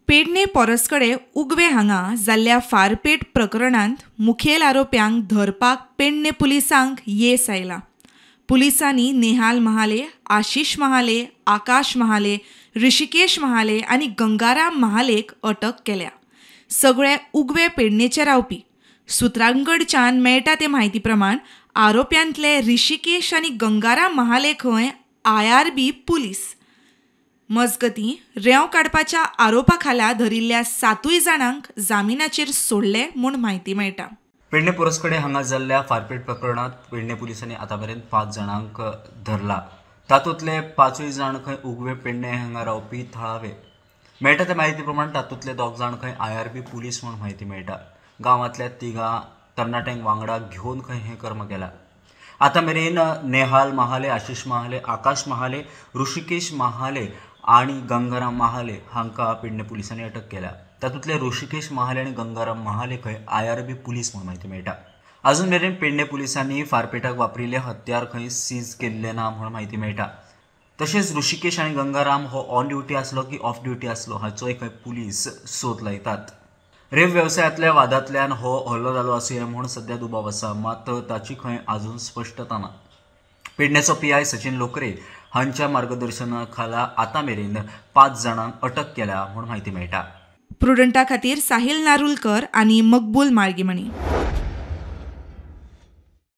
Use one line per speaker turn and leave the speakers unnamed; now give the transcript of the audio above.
पेडणे पोरस्कडे उगवे हांगा जाल्ल्या फारपेट प्रकरणांत मुखेल आरोप्यांक धरपाक पेडणे पुलिसांक येस आयलां. पुलिसांनी नेहाल महाले, आशिष महाले, आकाश महाले, ऋषिकेश महाले आनी गंगाराम महालेक अटक केल्या. सगळे उगवे पेडणेचे रावपी. सुत्रांकडच्यान मेळटा ते म्हायती प्रमाण आरोप्यांतले ऋषिकेश आनी गंगाराम महाले खंय IRB police. मजगतीं रेंव काडपाच्या आरोपा खाला धरिल्ल्या 7 जाणांक जामिनाचेर सोडले म्हूण म्हायती मेळटा.
पेडणे पोरस्कडे हांगा जाल्ल्या फारपेट प्रकरणांत पेडणे पुलिसांनी आतांमेरेन 5 जाणांक धरला. तातूंतले 5 जाण खंय उगवे पेडणे हांगा रावपी थळावे. मेळटा ते म्हायती प्रमाण तातूंतले 2 जाण खंय IRB police म्हूण म्हायती मेळटा. गांवांतल्या 3 तरणाट्यांक वांगडा घेवन खंय हें कर्म केलां. आतां मेरेन नेहाल महाले, आशिष महाले, आकाश महाले, ऋषिकेश महाले आनी गंगाराम महाले हांकां पेडणे पुलिसांनी अटक केल्या. तातूंतले ऋषिकेश महाले आनी गंगाराम महाले खंय IRB police म्हूण म्हायती मेळटा. अजून मेरेन पेडणे पुलिसांनी फारपेटाक वापरिल्ले हत्यार खंय सीज केल्ले ना म्हूण म्हायती मेळटा. तशेंच ऋषिकेश आनी गंगाराम हो ऑन ड्युटी आसलो की ऑफ ड्युटी आसलो हाचोय खंय पुलीस सोद लायतात. रेव वेवसायांतल्या वादांतल्यान हो हल्लो जालो आसुया म्हूण सद्या दुबाव आसा, मात ताची खंय अजून स्पश्टता ना. पेडण्याचो PI Sachin Lokare हांच्या मार्गदर्शना खाला आतां मेरेन 5 जाणांक अटक केल्या म्हूण म्हायती मेळटा.
प्रुडंटा खातीर साहिल नारुलकर आनी मकबूल मार्गीमणी.